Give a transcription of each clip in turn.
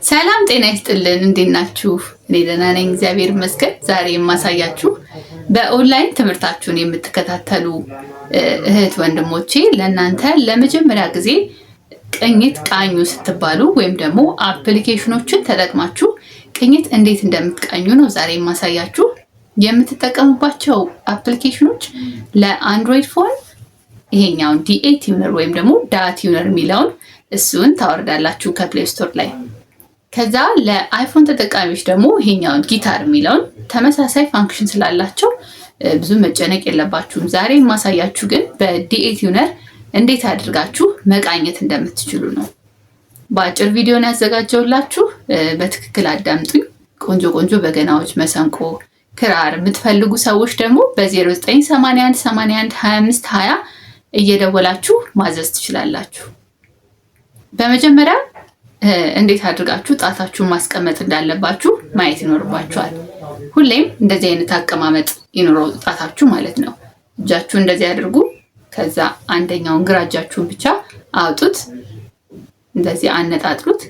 ሰላም ጤና ይስጥልን። እንዴት ናችሁ? እኔ ደህና ነኝ፣ እግዚአብሔር ይመስገን። ዛሬ የማሳያችሁ በኦንላይን ትምህርታችሁን የምትከታተሉ እህት ወንድሞቼ ለእናንተ ለመጀመሪያ ጊዜ ቅኝት ቃኙ ስትባሉ ወይም ደግሞ application ኦችን ተጠቅማችሁ ቅኝት እንዴት እንደምትቃኙ ነው ዛሬ የማሳያችሁ። የምትጠቀሙባቸው application ኦች ለ Android phone ይሄኛውን DA Tuner ወይም ደግሞ Da Tuner የሚለውን እሱን ታወርዳላችሁ ከ Play Store ላይ። ከዛ ለ iPhone ተጠቃሚዎች ደግሞ ይሄኛውን ጊታር የሚለውን ተመሳሳይ function ስላላቸው ብዙ መጨነቅ የለባችሁም። ዛሬ የማሳያችሁ ግን በ DA Tuner እንዴት አድርጋችሁ መቃኘት እንደምትችሉ ነው። በአጭር ቪዲዮ ነው ያዘጋጀሁላችሁ። በትክክል አዳምጡኝ። ቆንጆ ቆንጆ በገናዎች፣ መሰንቆ፣ ክራር የምትፈልጉ ሰዎች ደግሞ በ0981 81 25 20 እየደወላችሁ ማዘዝ ትችላላችሁ። በመጀመሪያ እንዴት አድርጋችሁ ጣታችሁን ማስቀመጥ እንዳለባችሁ ማየት ይኖርባችኋል። ሁሌም እንደዚህ አይነት አቀማመጥ ይኖረው ጣታችሁ ማለት ነው። እጃችሁ እንደዚህ አድርጉ። ከዛ አንደኛውን ግራ እጃችሁን ብቻ አውጡት፣ እንደዚህ አነጣጥሉት።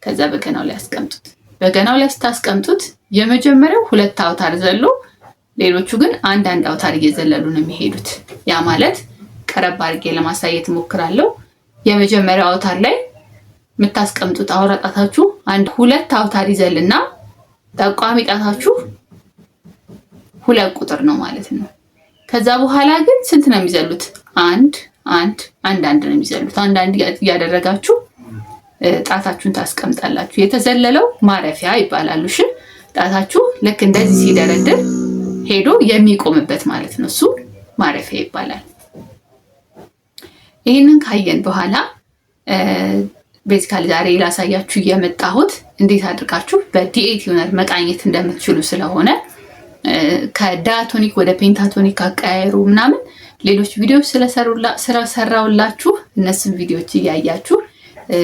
ከዛ በገናው ላይ አስቀምጡት። በገናው ላይ ስታስቀምጡት የመጀመሪያው ሁለት አውታር ዘሎ፣ ሌሎቹ ግን አንዳንድ አውታር እየዘለሉ ነው የሚሄዱት። ያ ማለት ቀረብ አድርጌ ለማሳየት እሞክራለሁ። የመጀመሪያው አውታር ላይ የምታስቀምጡት አውራ ጣታችሁ አንድ ሁለት አውታር ይዘልና ጠቋሚ ጣታችሁ ሁለት ቁጥር ነው ማለት ነው። ከዛ በኋላ ግን ስንት ነው የሚዘሉት? አንድ አንድ አንድ አንድ ነው የሚዘሉት። አንድ አንድ እያደረጋችሁ ጣታችሁን ታስቀምጣላችሁ። የተዘለለው ማረፊያ ይባላሉ። እሺ ጣታችሁ ልክ እንደዚህ ሲደረድር ሄዶ የሚቆምበት ማለት ነው። እሱ ማረፊያ ይባላል። ይህንን ካየን በኋላ basically ዛሬ ላሳያችሁ የመጣሁት እንዴት አድርጋችሁ በ DA Tuner መቃኘት እንደምትችሉ ስለሆነ ከ diatonic ወደ pentatonic አቀያየሩ ምናምን ሌሎች ቪዲዮዎች ስለሰራውላችሁ እነሱን ቪዲዮዎች እያያችሁ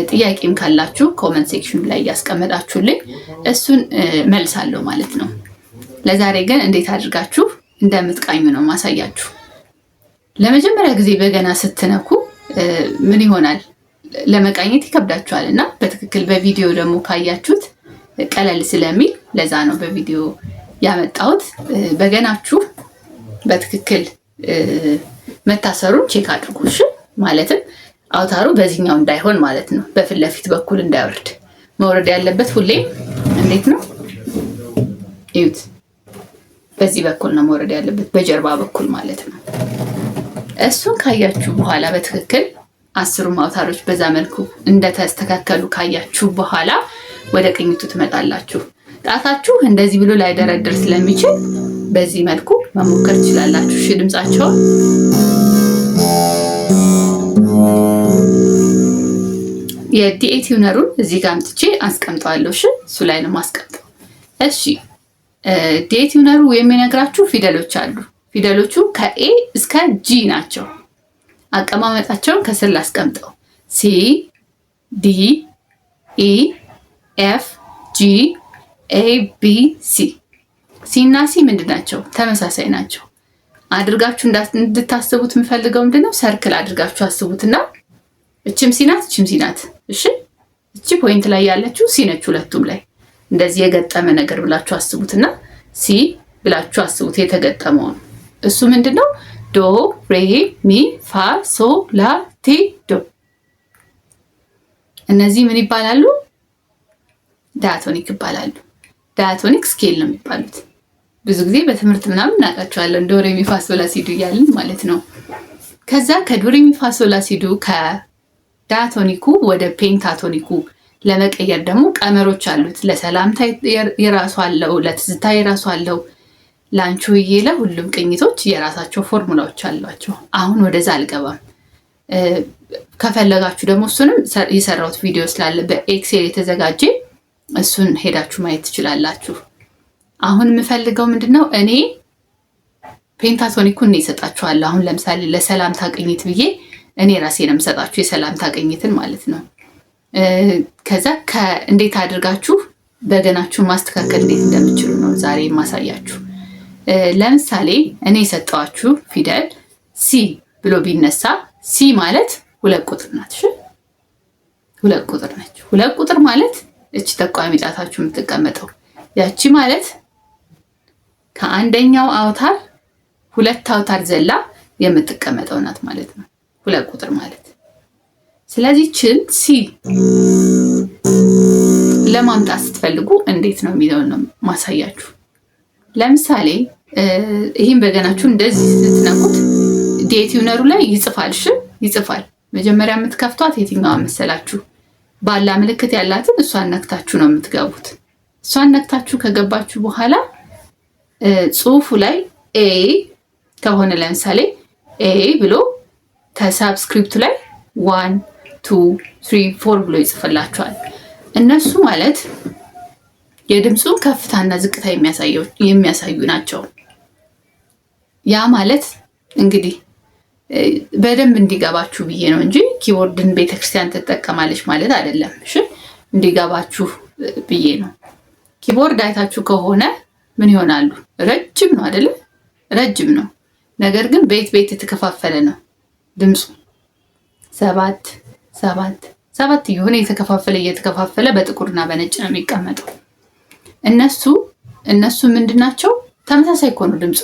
ጥያቄም ካላችሁ comment section ኡ ላይ እያስቀመጣችሁልኝ እሱን መልሳለሁ ማለት ነው። ለዛሬ ግን እንዴት አድርጋችሁ እንደምትቃኙ ነው ማሳያችሁ። ለመጀመሪያ ጊዜ በገና ስትነኩ ምን ይሆናል? ለመቃኘት ይከብዳችኋል እና በትክክል በቪዲዮ ደግሞ ካያችሁት ቀለል ስለሚል ለዛ ነው በቪዲዮ ያመጣሁት። በገናችሁ በትክክል መታሰሩን check አድርጉ። እሺ፣ ማለትም አውታሩ በዚህኛው እንዳይሆን ማለት ነው፣ በፊት ለፊት በኩል እንዳይወርድ። መውረድ ያለበት ሁሌም እንዴት ነው? እዩት፣ በዚህ በኩል ነው መውረድ ያለበት፣ በጀርባ በኩል ማለት ነው። እሱን ካያችሁ በኋላ በትክክል አስሩም አውታሮች በዛ መልኩ እንደተስተካከሉ ካያችሁ በኋላ ወደ ቅኝቱ ትመጣላችሁ። ጣታችሁ እንደዚህ ብሎ ላይደረድር ስለሚችል በዚህ መልኩ መሞከር ትችላላችሁ። እሺ ድምጻቸውን የ DA tuner ኡን እዚህ ጋር አምጥቼ አስቀምጠዋለሁ። እሺ እሱ ላይ ነው ማስቀምጠው። እሺ DA tuner ኡ የሚነግራችሁ ፊደሎች አሉ። ፊደሎቹ ከ A እስከ G ናቸው። አቀማመጣቸውን ከስር ላስቀምጠው። C D E F G A B C። C እና C ምንድን ናቸው? ተመሳሳይ ናቸው። አድርጋችሁ እንድታስቡት የምፈልገው ምንድነው፣ circle አድርጋችሁ አስቡትና እችም C ናት፣ እችም C ናት። እሺ እቺ point ላይ ያለችው C ነች። ሁለቱም ላይ እንደዚህ የገጠመ ነገር ብላችሁ አስቡትና C ብላችሁ አስቡት የተገጠመውን እሱ ምንድነው? ዶ ሬ ሚ ፋ ሶ ላ ቲ ዶ። እነዚህ ምን ይባላሉ? diatonic ይባላሉ። Diatonic scale ነው የሚባሉት። ብዙ ጊዜ በትምህርት ምናምን እናውቃቸዋለን። ዶ ሬ ሚ ፋ ሶ ላ ሲ ዱ እያልን ማለት ነው። ከዛ ከዶ ሬ ሚ ፋ ሶ ላ ሲ ዱ ከ diatonic ኡ ወደ pentatonic ኡ ለመቀየር ደግሞ ቀመሮች አሉት። ለሰላምታ የራሱ አለው፣ ለትዝታ የራሱ አለው፣ ላንቺሆዬ ለሁሉም ቅኝቶች የራሳቸው ፎርሙላዎች አሏቸው። አሁን ወደዛ አልገባም። ከፈለጋችሁ ደግሞ እሱንም የሰራሁት ቪዲዮ ስላለ በ Excel የተዘጋጀ እሱን ሄዳችሁ ማየት ትችላላችሁ። አሁን የምፈልገው ምንድነው እኔ pentatonic ኡን እኔ እሰጣችኋለሁ። አሁን ለምሳሌ ለሰላምታ ቅኝት ብዬ እኔ ራሴ ነው የምሰጣችሁ የሰላምታ ቅኝትን ማለት ነው። ከዛ እንዴት አድርጋችሁ በገናችሁን ማስተካከል እንዴት እንደምችሉ ነው ዛሬ የማሳያችሁ። ለምሳሌ እኔ የሰጠኋችሁ ፊደል C ብሎ ቢነሳ C ማለት ሁለት ቁጥር ናት። እሺ ሁለት ቁጥር ነች። ሁለት ቁጥር ማለት እቺ ጠቋሚ ጣታችሁ የምትቀመጠው። ያቺ ማለት ከአንደኛው አውታር ሁለት አውታር ዘላ የምትቀመጠው ናት ማለት ነው፣ ሁለት ቁጥር ማለት። ስለዚህ ችን C ለማምጣት ስትፈልጉ እንዴት ነው የሚለውን ነው ማሳያችሁ። ለምሳሌ ይህን በገናችሁ እንደዚህ ስትነኩት detuner ኡ ላይ ይጽፋል። እሺ ይጽፋል። መጀመሪያ የምትከፍቷት የትኛዋ መሰላችሁ? ባላ ምልክት ያላትን እሷን ነክታችሁ ነው የምትገቡት። እሷን ነክታችሁ ከገባችሁ በኋላ ጽሁፉ ላይ A ከሆነ፣ ለምሳሌ A ብሎ ከ subscript ኡ ላይ 1, 2, 3, 4 ብሎ ይጽፍላችኋል። እነሱ ማለት የድምፁን ከፍታና ዝቅታ የሚያሳዩ ናቸው። ያ ማለት እንግዲህ በደንብ እንዲገባችሁ ብዬ ነው እንጂ keyboard ን ቤተክርስቲያን ትጠቀማለች ማለት አይደለም። እሺ፣ እንዲገባችሁ ብዬ ነው። Keyboard አይታችሁ ከሆነ ምን ይሆናሉ? ረጅም ነው አይደለም? ረጅም ነው። ነገር ግን ቤት ቤት የተከፋፈለ ነው ድምፁ፣ ሰባት ሰባት ሰባት እየሆነ እየተከፋፈለ እየተከፋፈለ በጥቁርና በነጭ ነው የሚቀመጠው። እነሱ ምንድን ናቸው? ተመሳሳይ እኮ ነው ድምፁ።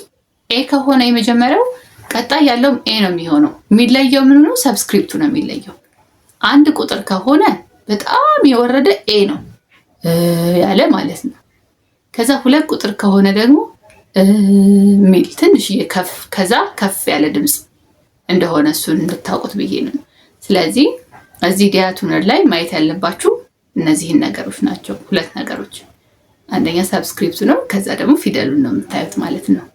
A ከሆነ የመጀመሪያው፣ ቀጣይ ያለውም A ነው የሚሆነው። የሚለየው ምን ነው? Subscript ኡ ነው የሚለየው። አንድ ቁጥር ከሆነ በጣም የወረደ A ነው ያለ ማለት ነው። ከዛ ሁለት ቁጥር ከሆነ ደግሞ ሚል ትንሽዬ ከፍ፣ ከዛ ከፍ ያለ ድምፅ እንደሆነ እሱን እንድታውቁት ብዬ ነው። ስለዚህ እዚህ detuner ላይ ማየት ያለባችሁ እነዚህን ነገሮች ናቸው። ሁለት ነገሮች፣ አንደኛ subscript ኡ ነው፣ ከዛ ደግሞ ፊደሉን ነው የምታዩት ማለት ነው።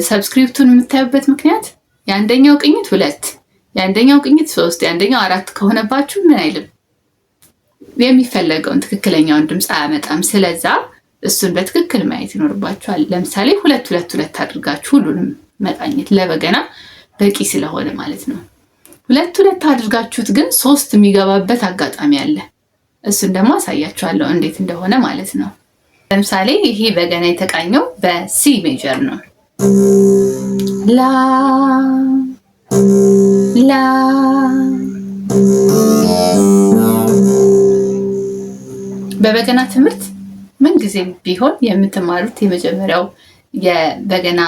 Subscript ኡን የምታዩበት ምክንያት የአንደኛው ቅኝት ሁለት፣ የአንደኛው ቅኝት ሶስት፣ የአንደኛው አራት ከሆነባችሁ ምን አይልም፣ የሚፈለገውን ትክክለኛውን ድምፅ አያመጣም። ስለዛ እሱን በትክክል ማየት ይኖርባችኋል። ለምሳሌ ሁለት ሁለት ሁለት አድርጋችሁ ሁሉንም መቃኘት ለበገና በቂ ስለሆነ ማለት ነው። ሁለት ሁለት አድርጋችሁት ግን ሶስት የሚገባበት አጋጣሚ አለ። እሱን ደግሞ አሳያችኋለሁ እንዴት እንደሆነ ማለት ነው። ለምሳሌ ይሄ በገና የተቃኘው በ C major ነው። ላ ላ። በበገና ትምህርት ምንጊዜም ቢሆን የምትማሩት የመጀመሪያው የበገና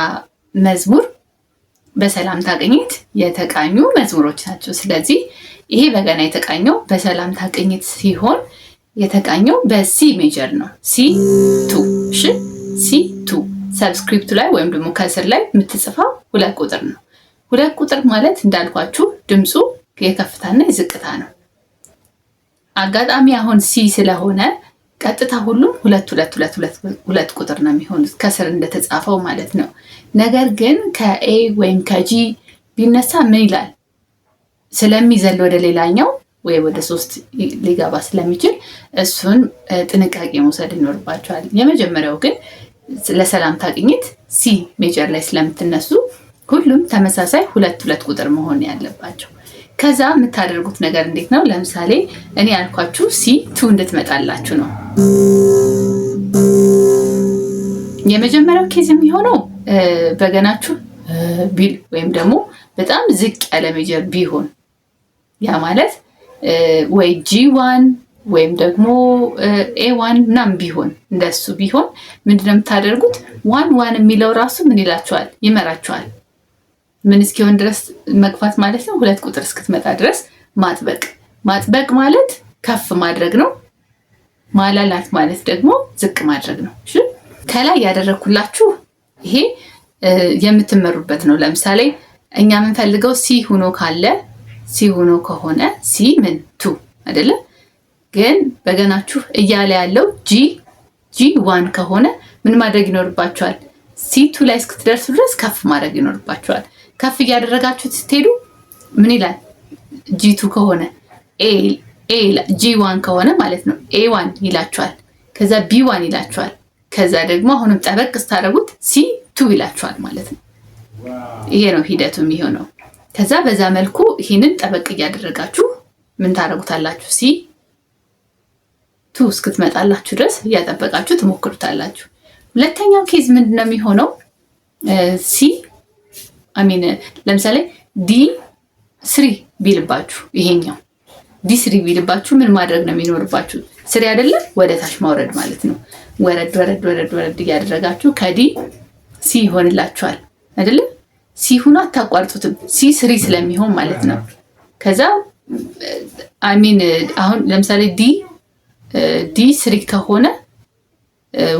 መዝሙር በሰላምታ ቅኝት የተቃኙ መዝሙሮች ናቸው። ስለዚህ ይሄ በገና የተቃኘው በሰላምታ ቅኝት ሲሆን የተቃኘው በ C major ነው። C two፣ እሺ፣ C two subscript ኡ ላይ ወይም ደግሞ ከስር ላይ የምትጽፈው ሁለት ቁጥር ነው። ሁለት ቁጥር ማለት እንዳልኳችሁ ድምፁ የከፍታና የዝቅታ ነው። አጋጣሚ አሁን C ስለሆነ ቀጥታ ሁሉም ሁለት ሁለት ሁለት ሁለት ሁለት ቁጥር ነው የሚሆኑት ከስር እንደተጻፈው ማለት ነው። ነገር ግን ከ A ወይም ከ G ቢነሳ ምን ይላል? ስለሚዘል ወደ ሌላኛው ወይ ወደ ሶስት ሊገባ ስለሚችል እሱን ጥንቃቄ መውሰድ ይኖርባቸዋል። የመጀመሪያው ግን ለሰላምታ ቅኝት C major ላይ ስለምትነሱ ሁሉም ተመሳሳይ ሁለት ሁለት ቁጥር መሆን ያለባቸው። ከዛ የምታደርጉት ነገር እንዴት ነው? ለምሳሌ እኔ ያልኳችሁ C two እንድትመጣላችሁ ነው። የመጀመሪያው case የሚሆነው በገናችሁ ቢል ወይም ደግሞ በጣም ዝቅ ያለ major ቢሆን፣ ያ ማለት ወይ G one ወይም ደግሞ A one ምናምን ቢሆን፣ እንደሱ ቢሆን ምንድነው የምታደርጉት? One one የሚለው ራሱ ምን ይላችኋል? ይመራችኋል። ምን እስኪሆን ድረስ መግፋት ማለት ነው? ሁለት ቁጥር እስክትመጣ ድረስ ማጥበቅ። ማጥበቅ ማለት ከፍ ማድረግ ነው። ማላላት ማለት ደግሞ ዝቅ ማድረግ ነው። ከላይ ያደረግኩላችሁ ይሄ የምትመሩበት ነው። ለምሳሌ እኛ የምንፈልገው C ሆኖ ካለ፣ C ሆኖ ከሆነ C ምን two አይደለም፣ ግን በገናችሁ እያለ ያለው G one ከሆነ ምን ማድረግ ይኖርባችኋል? C two ላይ እስክትደርሱ ድረስ ከፍ ማድረግ ይኖርባችኋል። ከፍ እያደረጋችሁት ስትሄዱ ምን ይላል? G two ከሆነ፣ G one ከሆነ ማለት ነው፣ A one ይላችኋል። ከዛ B one ይላችኋል። ከዛ ደግሞ አሁንም ጠበቅ ስታደርጉት C two ይላችኋል ማለት ነው። ይሄ ነው ሂደቱ የሚሆነው። ከዛ በዛ መልኩ ይህንን ጠበቅ እያደረጋችሁ ምን ታደርጉታላችሁ? C two እስክትመጣላችሁ ድረስ እያጠበቃችሁ ትሞክሩታላችሁ። ሁለተኛው case ምንድን ነው የሚሆነው? C፣ I mean ለምሳሌ D three ቢልባችሁ፣ ይሄኛው D three ቢልባችሁ ምን ማድረግ ነው የሚኖርባችሁ? Three አይደለም ወደ ታች ማውረድ ማለት ነው። ወረድ ወረድ ወረድ ወረድ እያደረጋችሁ ከ D C ይሆንላችኋል አይደለም? C ሁኖ አታቋርጡትም። C three ስለሚሆን ማለት ነው። ከዛ I mean አሁን ለምሳሌ D three ከሆነ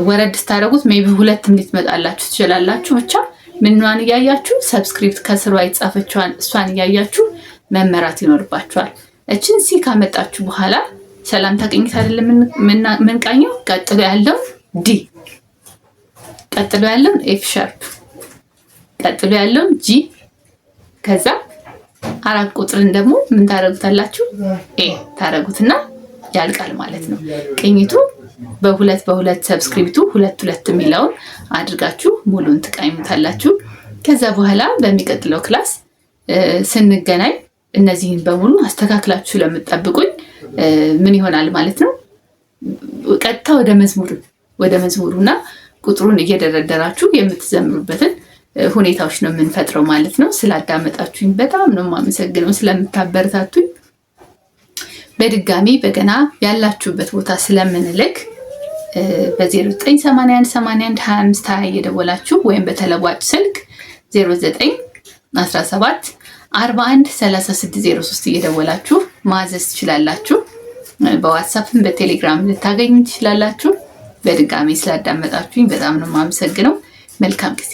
ወረድ ስታደርጉት maybe ሁለትም ልትመጣላችሁ ትችላላችሁ። ብቻ ምንዋን እያያችሁ subscript ከስሯ የተጻፈችዋን እሷን እያያችሁ መመራት ይኖርባችኋል። እችን C ካመጣችሁ በኋላ ሰላምታ ቅኝት አይደለም የምንቃኘው። ቀጥሎ ያለው D፣ ቀጥሎ ያለውን F sharp፣ ቀጥሎ ያለውን G፣ ከዛ 4 ቁጥርን ደግሞ ምን ታደርጉታላችሁ? A ታደርጉትና ያልቃል ማለት ነው። ቅኝቱ በሁለት በሁለት subscript ኡ ሁለት ሁለት የሚለውን አድርጋችሁ ሙሉን ትቃኙታላችሁ። ከዛ በኋላ በሚቀጥለው class ስንገናኝ እነዚህን በሙሉ አስተካክላችሁ ለምትጠብቁኝ ምን ይሆናል ማለት ነው? ቀጥታ ወደ መዝሙሩና ቁጥሩን እየደረደራችሁ የምትዘምሩበትን ሁኔታዎች ነው የምንፈጥረው ማለት ነው። ስላዳመጣችሁኝ በጣም ነው የማመሰግነው፣ ስለምታበረታቱኝ። በድጋሚ በገና ያላችሁበት ቦታ ስለምንልክ በ0981 81 25 20 እየደወላችሁ ወይም በተለዋጭ ስልክ 0917 41 36 03 እየደወላችሁ ማዘዝ ትችላላችሁ። በዋትሳፕም በቴሌግራም ልታገኙ ትችላላችሁ። በድጋሚ ስላዳመጣችሁኝ በጣም ነው የማመሰግነው። መልካም ጊዜ።